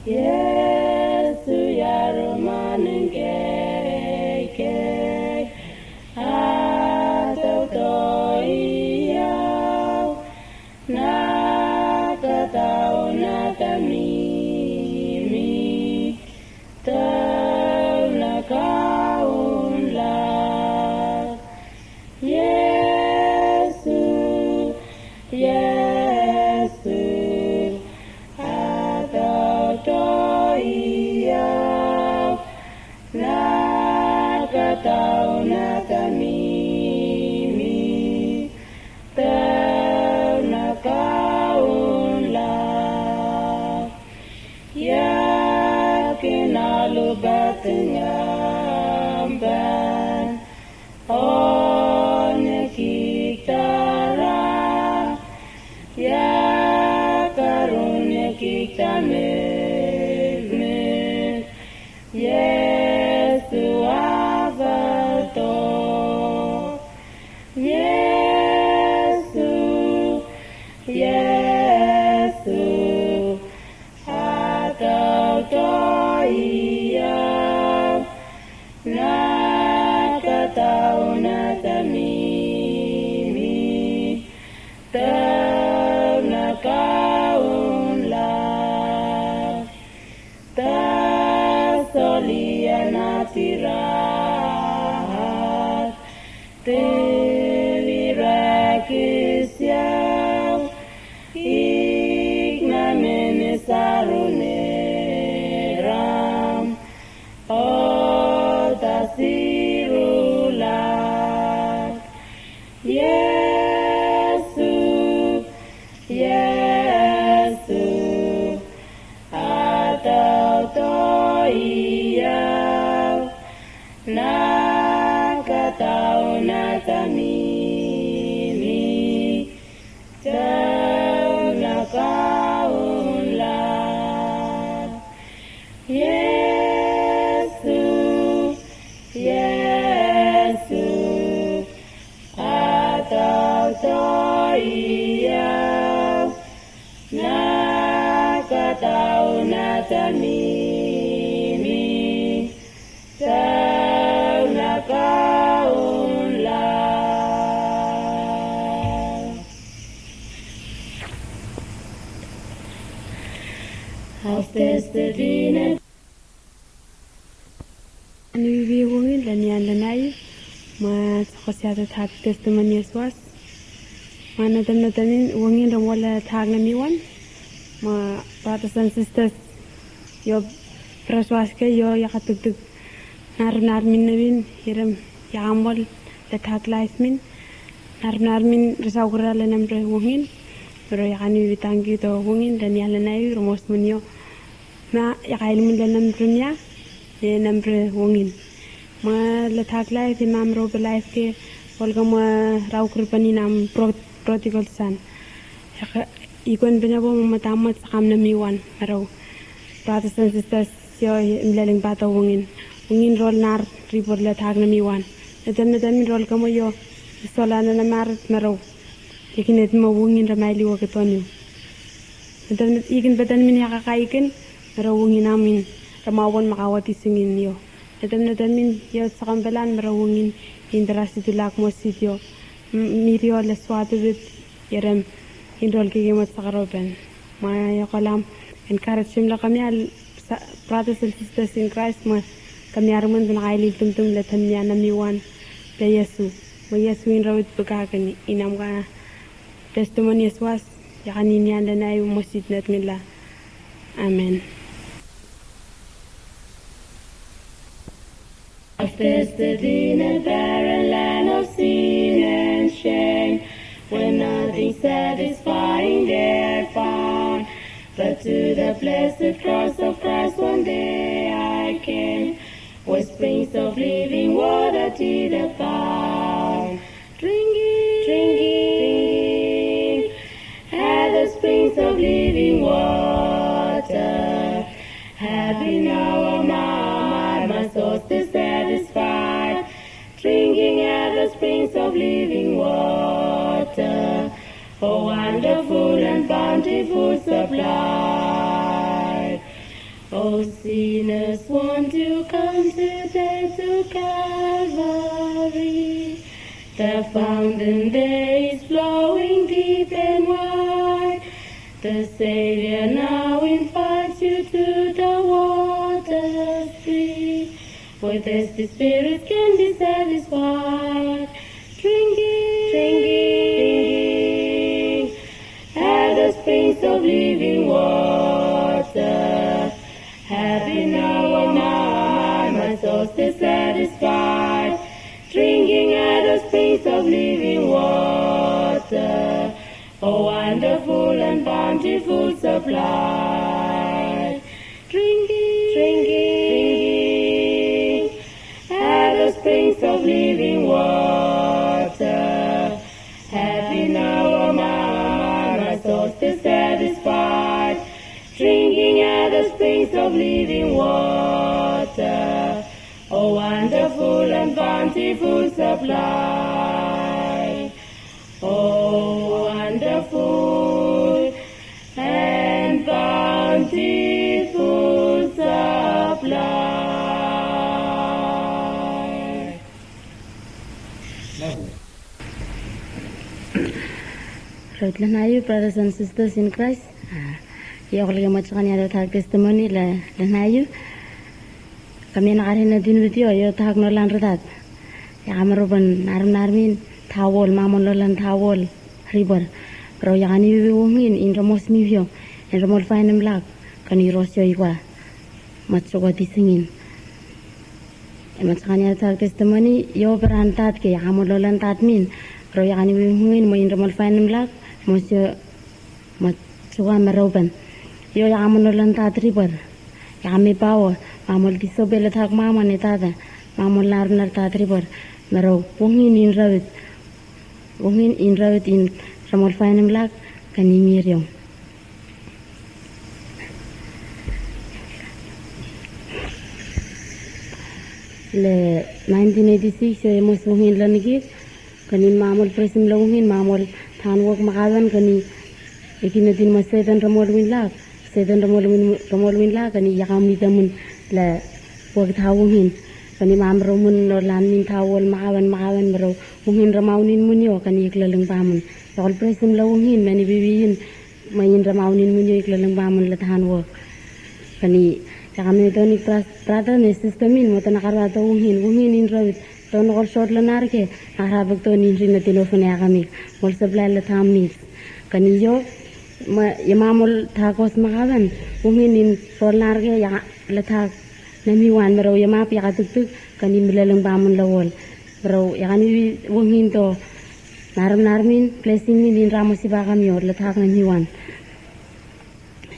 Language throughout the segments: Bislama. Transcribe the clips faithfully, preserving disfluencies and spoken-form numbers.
Iesu yarem aning keikei, a taotao i au, na kataunata mimi, tau na kaun lak. Iesu, Iesu, a taotao i au, na kataunata mimi, tau na kaun lak. Ia kinalu bating amban, o ne kik tara, ia karun ne kik tamekmek, Iesu a vato. Iesu, Iesu, a taotao i au, na kataunata mimi, tau na kaun lak. Tasol ia na tirahat, te virakis ia au, ik na mene saru neram, o tasiru lak. Iesu, Iesu, a taotao i au, na kataunata mimi, tau na kaun lak. Iesu, Iesu, a taotao i au, na kataunata mimi, tau na kaun lak. Afta stadi na Niu wiwi wongin long nian long nai, ma sako siata tak testimoni as was. Ma natam natam in wongin rong wala tak na mi wan. Ma brothers and sisters, yo pras was ke yo yaka tuktuk. Nar nar min na min, irem yaka mol, la tak laif min. Nar nar min resau kura la namre wongin. Ro yaka niu tangkiu to wongin, la nian long nai, ro mos mun yo. Ma yaka ilimin la namre nia, e namre wongin. Ma la tak laif, i mam ro be laif ke, olga ma rau kripanin am pro-, prodigal son. Yaka, ikon bena bo ma tamot sakam na mi wan, ma rau. Brothers and sisters, yo, im leleng bata wongin. Wongin rol nar, ribor la tak na mi wan. Natam natam in rol kamo yo, sola na na marit ma rau. Ikin et ma wongin ra maili wake toniu. Natam nat ikin batan min yaka kaikin, ma rau wongin amin, ra ma wan ma kawati singin yo. Natam natam min yo sakam belan, ma rau wongin, in drasi tu lak mo sit yo. M-, miri yo la swatu bit, yerem, in rol keke mo sakaroben. Ma yo kolam, encourage him la kamia, sa-, brothers and sisters in Christ, ma kamia rumen tun kaili tumtum la tamia na mi wan, la Yesu. Ma Yesu in rawit bukaken, in am ka testimony as was, yaka ninian la nai mo sit nat ngin la. Amen. I've tasted in a barren land of sin and shame, where nothing satisfying there found. But to the blessed cross of Christ one day I came, where springs of living water did abound. Drinking, drinking at the springs of living water, having now a mouth, my soul still satisfied. Drinking at the springs of living water, a wonderful and bountiful supply. Oh, sinners, won't you come today to Calvary? The fountain there is flowing deep and wide. The Savior now invites you to the water stream, where thirsty spirits can be satisfied. Drinking, drinking at the springs of living water. Happy now, oh my, my soul's still satisfied. Drinking at the springs of living water. Oh, wonderful and bountiful supply. Drinking, drinking at the springs of living water. Happy now, oh my, my soul's still satisfied. Drinking at the springs of living water. Oh, wonderful and bountiful supply. Oh, wonderful and bountiful supply. Rait long naoia yu, brothers and sisters in Christ. Ah, yu olgeta majoka ni ada tak testimony long naoia yu. Kam ia na karen na din wit yu, yu tak no lan redat. Ya kam ro ban narim narim in tawol, mamon lo lan tawol river. Bro, ya kani wiwi wongin in ramos mi wio, in ramol fainem lak kani rosio ikwa. Majoka tisingin. E majoka ni ada tak testimony, yu beran tat ke ya kamon lo lan tat min. Bro, ya kani wiwi wongin mo in ramol fainem lak mosio. Majoka me roben. Yu ya kamon lo lan tat river. Ya kami pawa, mamol tisobe le tak mamon e tata. Mamol lar nar tat river. Me ro wongin in rawit. Wongin in rawit in ramol fainem lak kani miriong. Le nineteen eighty-six yu e mos wongin lo nikit. Kani mamol presim lo wongin, mamol tan wok makawan kani e kina din ma Satan ramol win lak. Satan ramol win, ramol win lak kani ya kami tamun le wok ta wongin. Kani mam romun no lan min tawol makawan makawan me ro wongin ramaunin mun io kani ikloleng bamun. Yakol presim lo wongin mani wiwi in ma in ramaunin mun io ikloleng bamun le tan wok. Kani ya kami tonik brother ne sister min mo tona karwa to wongin, wongin in rawit. Ton nokol sot lo narke, na rabek ton in rin na tino fene akamik. Mol seblai le tam mis. Kani io, ma, ia mamol takos makawan, wongin in rol narke, ia le tak nami wan, me ro ia map ia katuktuk, kani mileleng bamon lo wol. Me ro ia kani wongin to, narim narim in, blessing min in ramos i bakam io, le tak nami wan.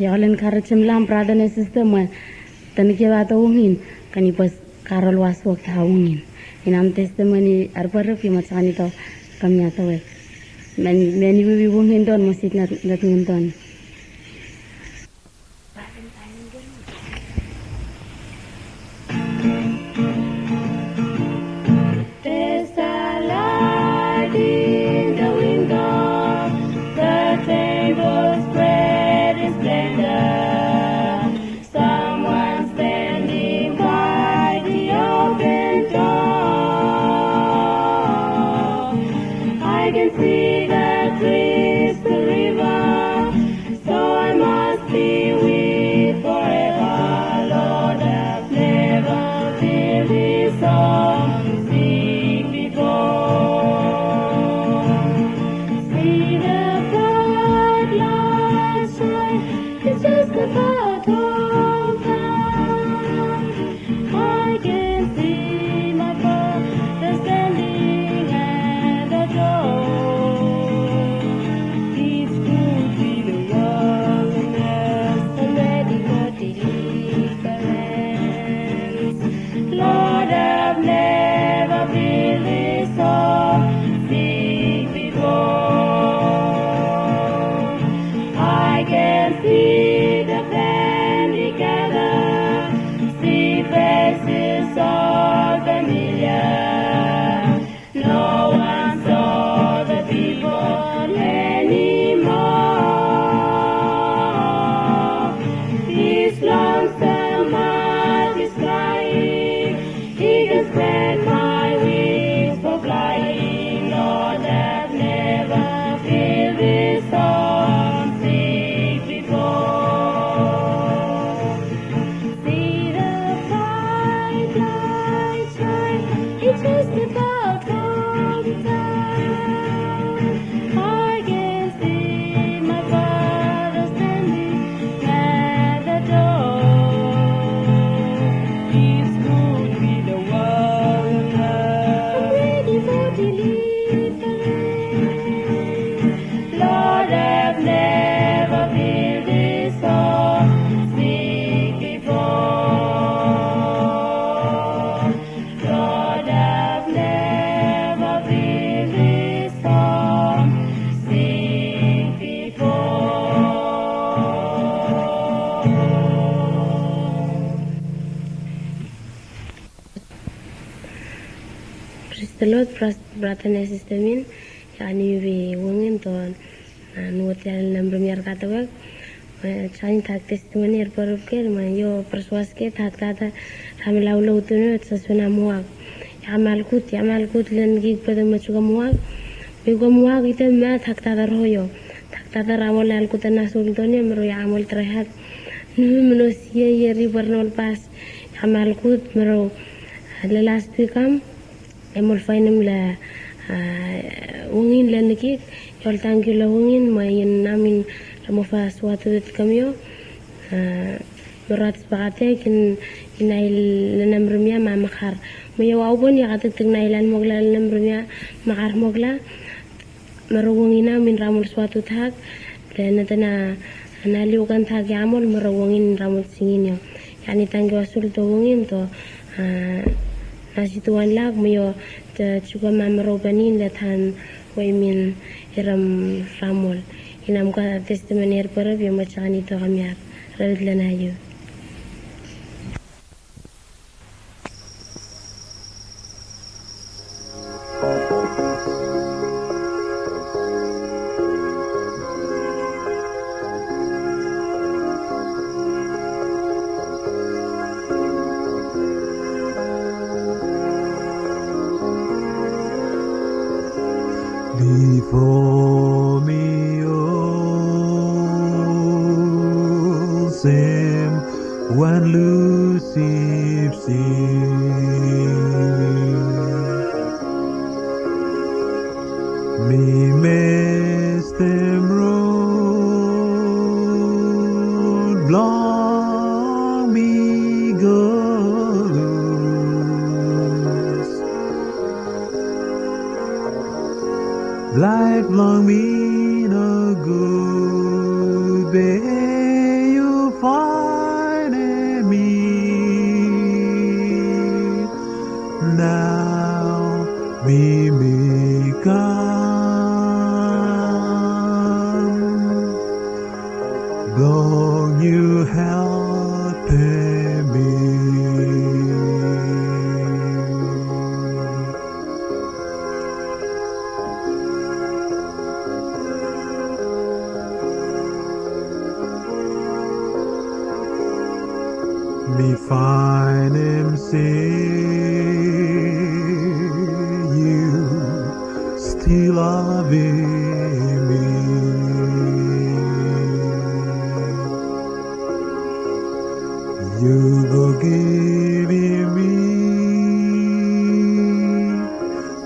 Ia kalen karajem lam brother ne sister me tanikia wato wongin kani bas karol was wok ta wongin. Inam testimony arbarep ia matsakani to kamia to wek. Men, meni wiwi wongin ton mosit nat, nat ngin ton. There's a light in the window. The table spread in splendor. Someone standing by the open door. I can see the crystal river. So I must be with forever, Lord, I've never been this song to sing before. See the bright light shine, it's just about home time. I can see my father standing at the door. It's good in the wilderness, already got deliverance. Lord, I've never been this homesick before. I can see the family Praise the Lord, bras-, brata na sista min. Ia, niu wi wongin to, a, nu ot ia lam brem ia kata wek. Jani tak testimoni er borop ke, ma io, praswas ke, tak tata, ram laulau tunu, sasuna muak. Ia malkut, ia malkut len gik pete ma juga muak. Bego muak ite ma tak tata royo. Tak tata ramol alkut na sul toni, mero ia amol trahat. Nu meno sie, ie river nol pas. Ia malkut, mero, a, le last week am. Hem ol faenem long, a, wongin long nekik, ol tangkiu long wongin, mo i namin ramo fas watet kam io. A, mo rat spakate kin, kin ai lenem rumia ma makar. Mo io waubon ia katektek na ilan mokla lenem rumia makar mokla. Mero wongin a min ramol swatu tak, le nete na, na liukan tak iamol, mero wongin ramol singin io. Ia ni tangkiu asul to wongin to, a, na situan lak, mo io, te juga ma mero banin le tan, we min iram ramol. Inam ka testimoni er borop, io mo jani to kamiar, rawit le na io. Bifo mi olsem wan lusipsip, mi mestem rod blong mi go lus. Laef blong mi nogud, be yu faenem mi. Nao mi, mi kam blong yu helpem mi. Mi faenem se yu stil lavem mi. Yu go givim mi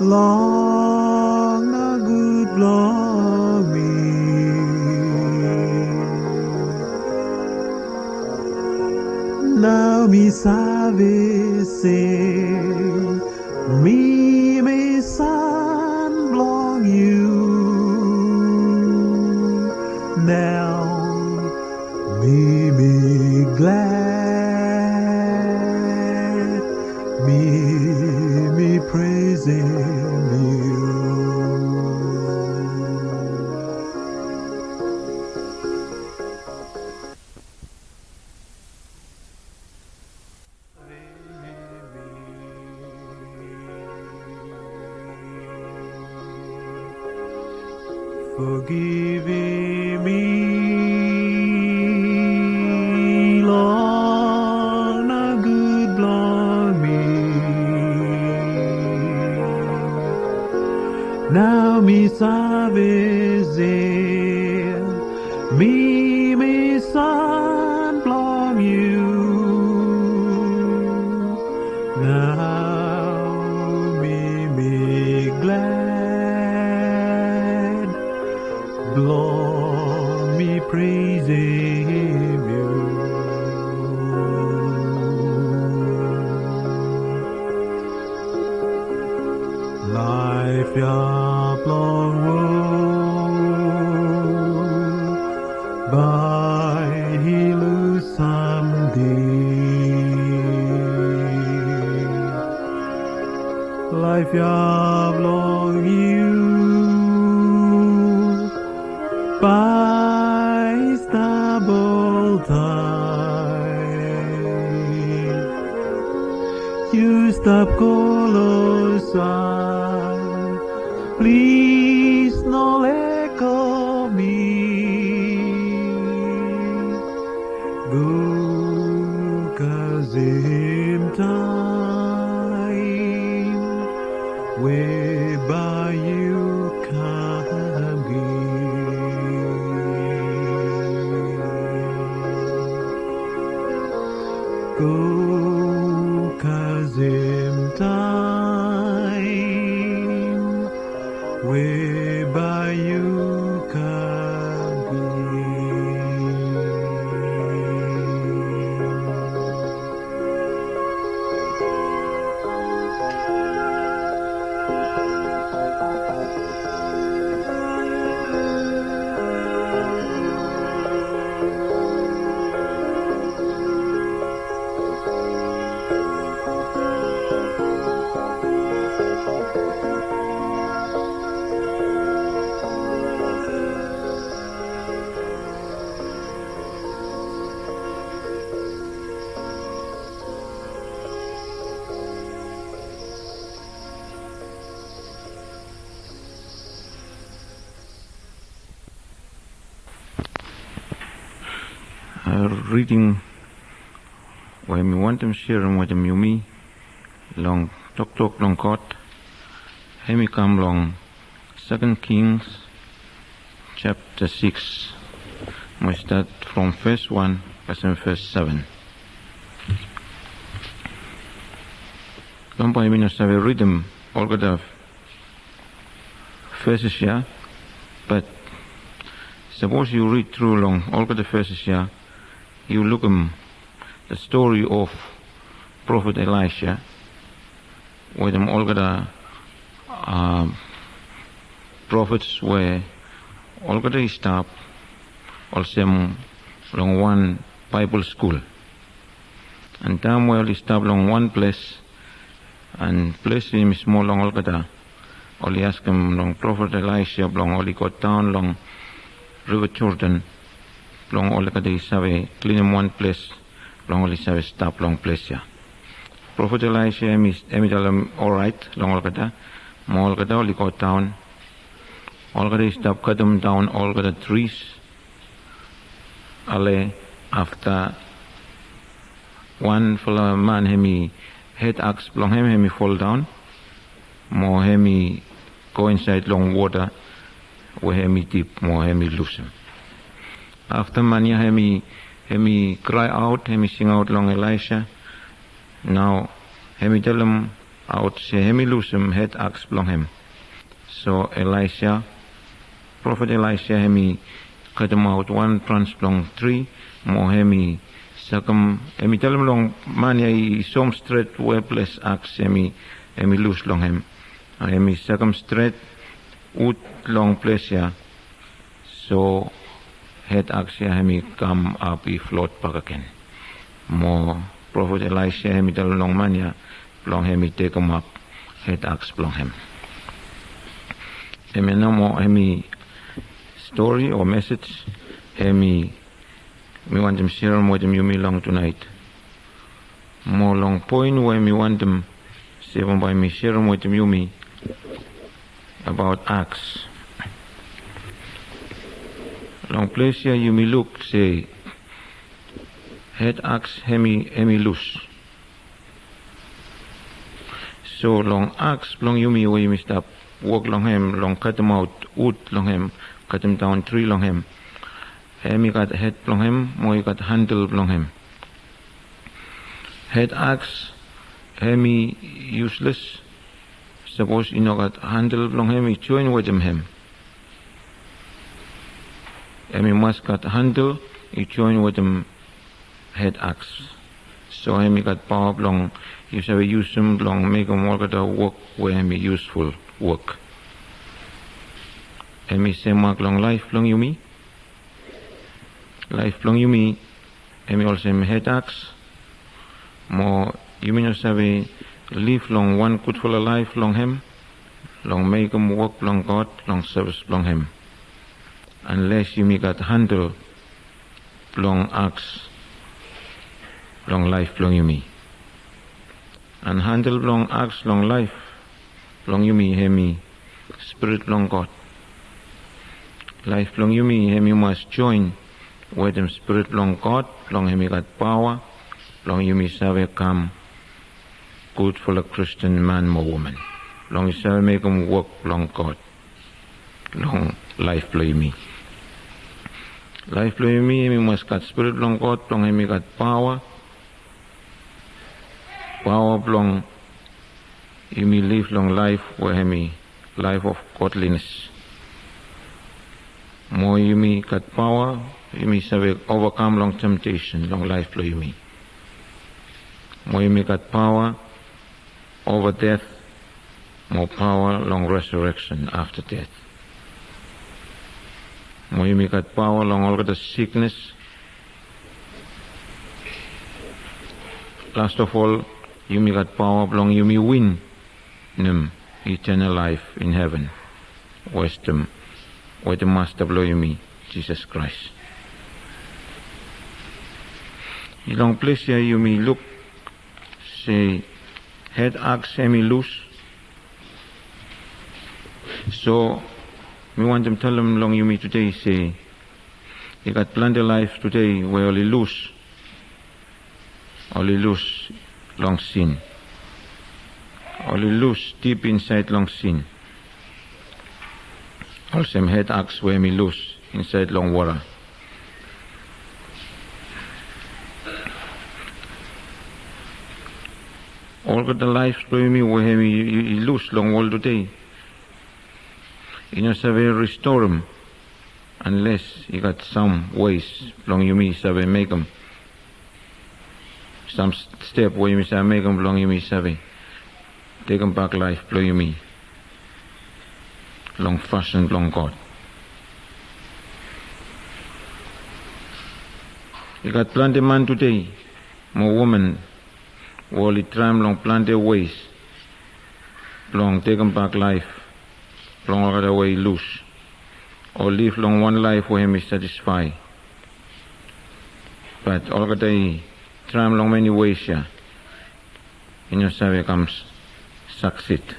long nogud blong mi. Nao mi save se mi, mi san blong yu. Nao mi, mi glad, mi, mi presem yu. Fogivim mi long nogud blong mi. Nao mi save se mi, mi san blong yu. Nao mi, mi glad blong mi presem yu. Laef ya blong wol bae i lus samde. Laef ya blong yu bae i stap oltaem. Stap klosap, plis no lego mi. Go kasem taem we bae yu kam gen. Go kasem taem we bae yu kam gen. Riding we mi wantem serem wetem yumi long toktok blong God, hemi kam long Second Kings japta sikis, mo i stat from ves wan kasem ves seven. Bambae mi no save ridim olgeta veses ya, bat sapos yu rid tru long olgeta veses ya, yu lukim the story of Profet Elaesa wetem olgeta, a, profets we olgeta i stap olsem long wan Baebol skul. An taem we oli stap long wan ples, an ples ya hemi smol long olgeta, oli askem long Profet Elaesa blong oli godaon long Riva Jordan blong olgeta i save klinim wan ples blong oli save stap long ples ya. Profet Elaesa hemi, hemi talem oraet long olgeta, mo olgeta oli godaon. Olgeta i stap katemdaon olgeta tris. Ale afta wanfala man hemi hed aks blong hem hemi foldaon, mo hemi go insaed long wota we hemi dip mo hemi lusum. Afta man ya hemi, hemi kraeaot, hemi singaot long Elaesa. Nao hemi talemaot se hemi lusum hed aks blong hem. So Elaesa, Profet Elaesa hemi katemaot wan brans blong tri, mo hemi sakem, hemi talem long man ya i som stret we ples aks hemi, hemi lus long hem. Hemi sakem stret wud long ples ya. So hed aks ya hemi kamap i flot bakegen. Mo Profet Elaesa hemi talem long man ya blong hemi tekemap hed aks blong hem. Hemia nao mo hemi stori o mesej hemi mi wantem serem wetem yumi long tunaet. Mo long poen we mi wantem se bambae mi serem wetem yumi abaot aks. Long ples ya yumi luk se hed aks hemi, hemi lus. So long aks blong yumi we yumi stap wok long hem, long katemaot wud long hem, katemdaon tri long hem, hemi gat hed blong hem mo i gat handel blong hem. Hed aks hemi yusles sapos i no gat handel blong hem i joen wetem hem. Hemi mas gat handel i joen wetem hed aks. So hemi gat paoa blong yu save yusum blong mekem olgeta wok we hemi yusful wok. Hemi semak long laef blong yumi. Laef blong yumi hemi olsem hed aks. Mo yumi no save liv long wan gudfala laef long hem, long mekem wok blong God long sevis blong hem, anles yumi gat handel blong aks long laef blong yumi. An handel blong aks long laef blong yumi hem i Spirit blong God. Laef blong yumi hem i mas joen wetem Spirit blong God blong hem i gat paoa blong yumi save kam gudfala Kristin man mo woman blong i save mekem wok blong God long laef blong yumi. Laef blong yumi hem i mas gat Spirit blong God blong hem i gat paoa, paoa blong yumi liv long laef we hem i laef of godlines. Mo yumi gat paoa yumi save ovakam long temtesen long laef blong yumi. Mo yumi gat paoa ova ded mo paoa long resareksen afta ded. Mo yumi gat paoa long olgeta siknes. Last of ol, yumi gat paoa blong yumi winim eternal laef in heven wetem, wetem Masta blong yumi, Jisas Kraes. I long ples ya yumi luk se hed aks hem i lus. So mi wantem talem long yumi tede se i gat plante laef tede we oli lus, oli lus long sin. Oli lus dip insaed long sin. Olsem hed aks we hem i lus insaed long wara. Olgeta laef blong yumi we hem i, i, i lus long wol tede, i no save restorem anles i gat sam ways blong yumi save mekem sam step we yumi save mekem blong yumi save tekembak laef blong yumi long fasin blong God. I gat plante man tede mo woman we oli traem long plante ways blong tekembak laef blong olgeta we i lus o liv long wan laef we hem i satisfae. Bat olgeta i traem long many ways ya i no save kam saksid.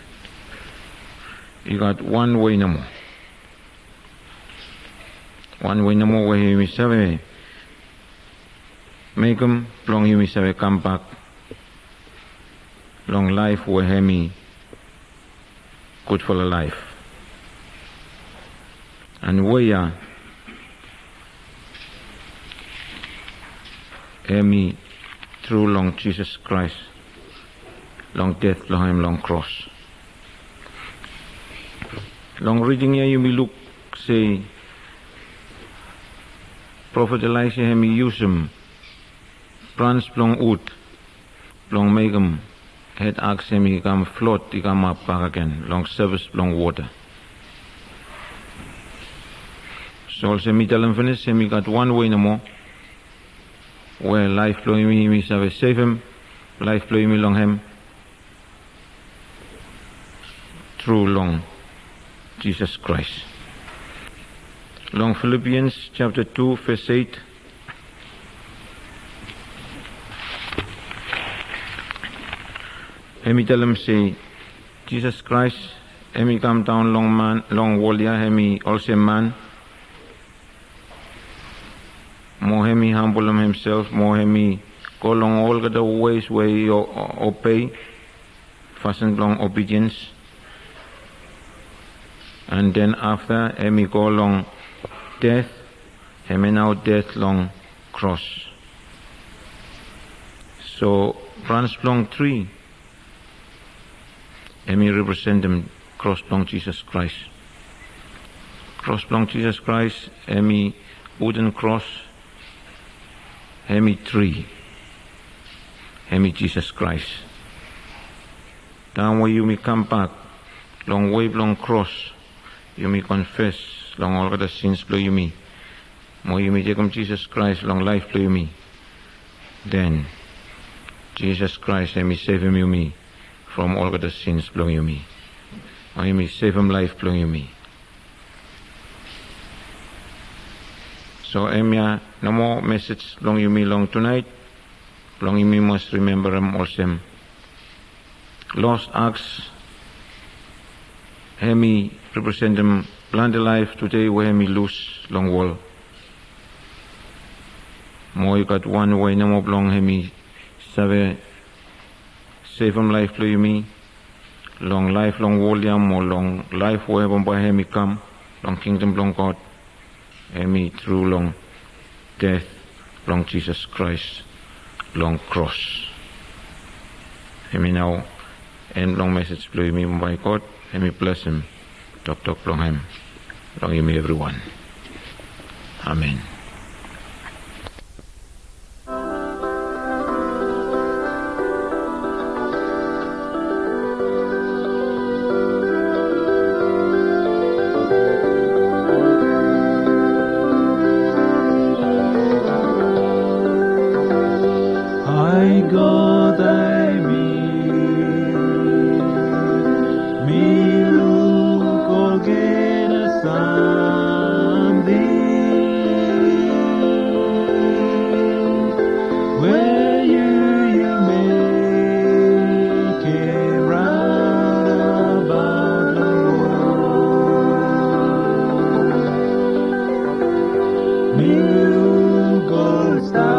I gat wan wei nomo, wan wei nomo we yumi save mekem blong yumi save kambak long laef we hem i gudfala laef. An wei ya hem i tru long Jisas Kraes long ded blong hem long kros. Long riding ya yumi luk se profet Elaesa hem i yusum brans blong wud blong mekem hed aks hem i kam flot i kamap bakegen long surfes blong wota. So olsem mi talem finis hem i gat wan wei nomo we laef blong yumi, yumi save sevem laef blong yumi long hem tru long Jisas Kraes. Long Filipians japta tu ves eit hem i talem se Jisas Kraes hem i kamdaon long man, long wol ya hem i olsem man. Mo hem i hambolem hemself mo hem i go long olgeta ways we i obei fasin blong obediens. An den afta hem i go long ded, hem i nao ded long kros. So brans blong tri hem i representem kros blong Jisas Kraes. Kros blong Jisas Kraes hem i wuden kros, hem i tri, hem i Jisas Kraes. Taem we yumi kambak long wei blong kros, yumi konfes long olgeta sins blong yumi mo yumi tekem Jisas Kraes long laef blong yumi, den Jisas Kraes hem i sevem yumi from olgeta sins blong yumi. Mo hem i sevem laef blong yumi. So hemia nomo mesej blong yumi long tunaet blong yumi mas rimembarem olsem Lost Arks hemi representem plante laef tede we hemi lus long wol. Mo i gat wan wei nomo blong hemi save sevem laef blong yumi long laef long wol ya mo long laef we bambae hemi kam long kingdom blong God. Hemi tru long ded blong Jisas Kraes long kros. Hemi nao en blong mesej blong yumi. Bambae God hemi blesem toktok blong hem long yumi evriwan. Amen. Hae God, hae mi, mi luk olgeta samting we yu, yu mekem raonabaot long wol. Mi luk ol sta,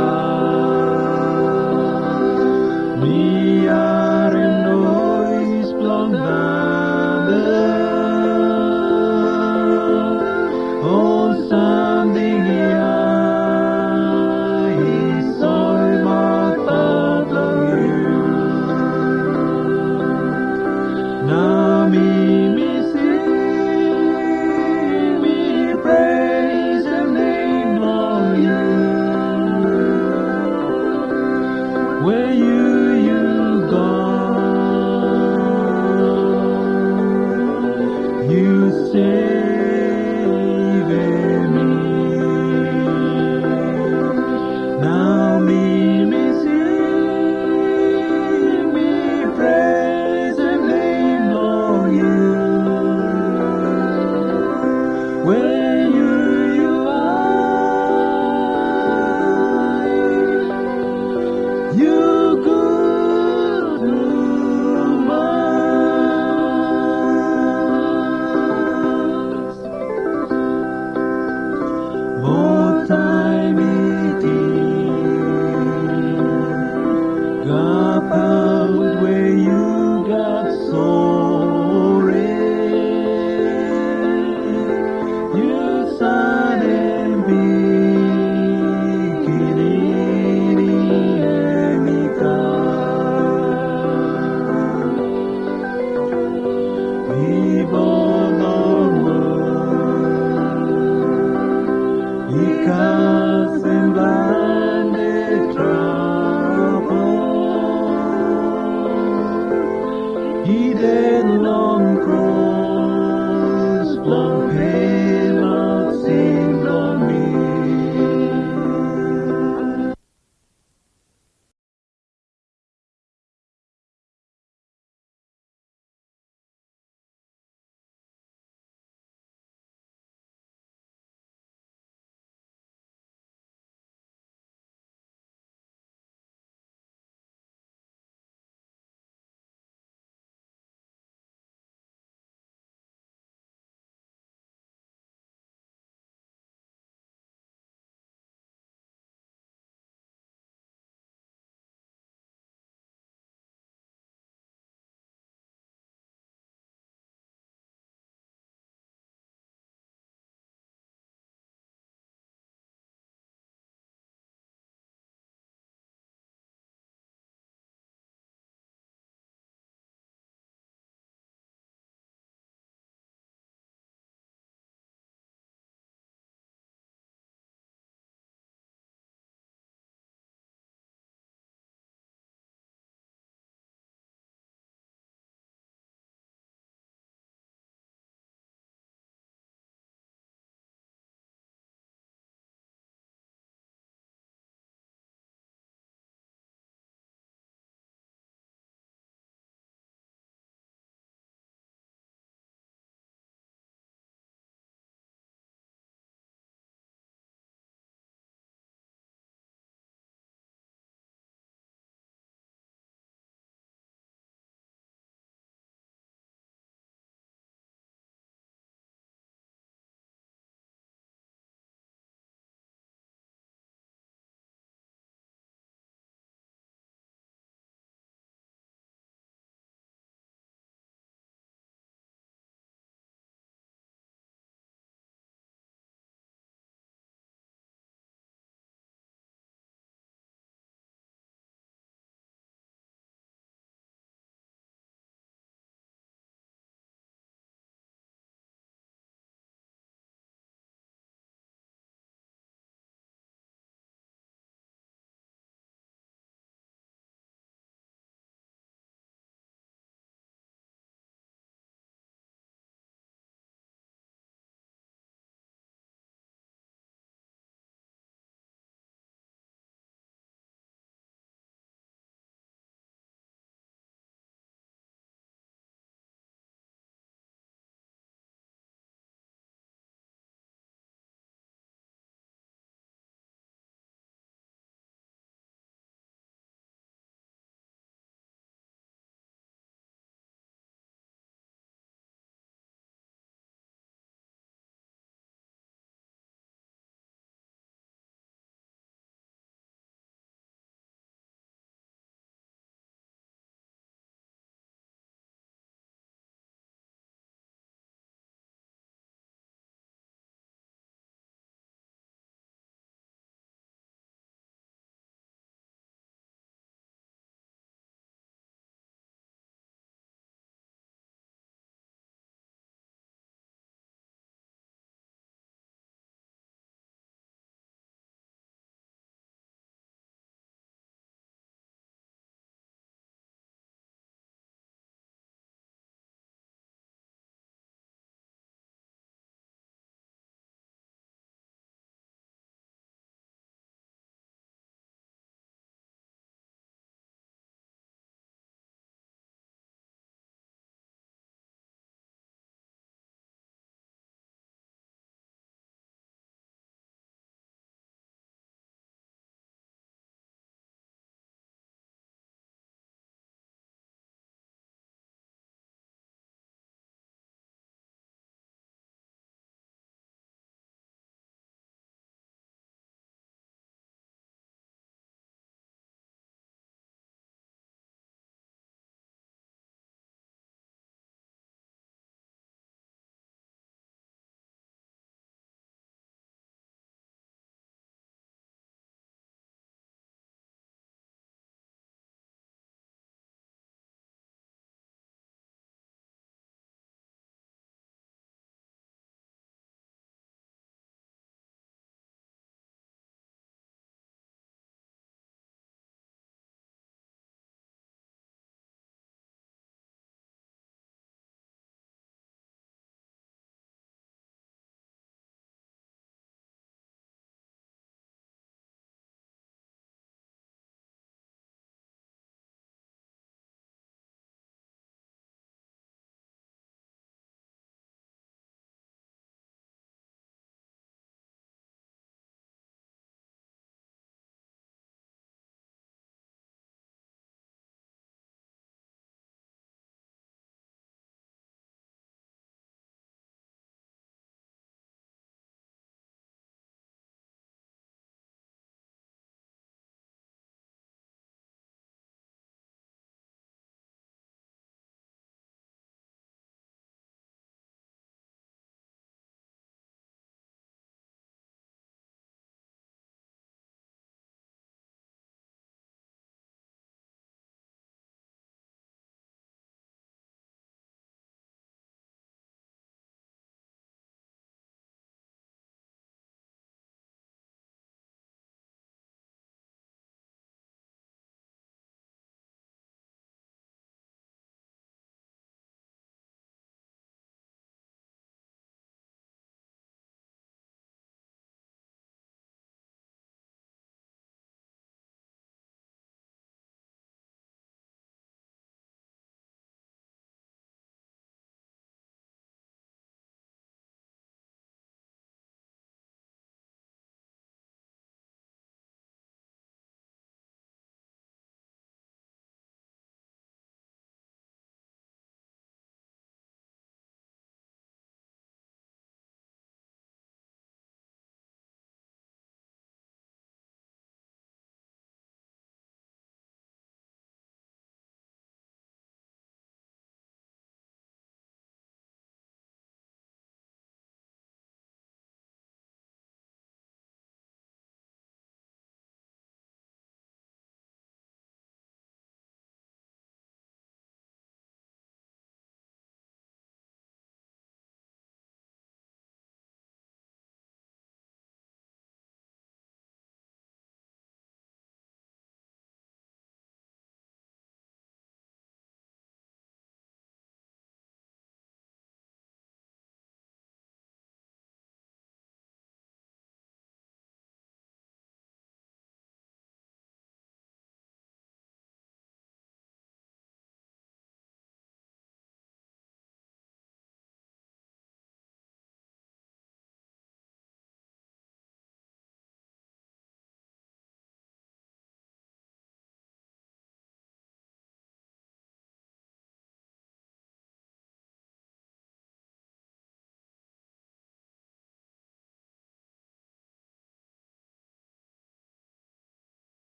mi harem noes blong tanda. Ol samting ya i soemaot paoa blong yu. Nao mi, mi sing, mi presem nem blong yu. We yu, yu God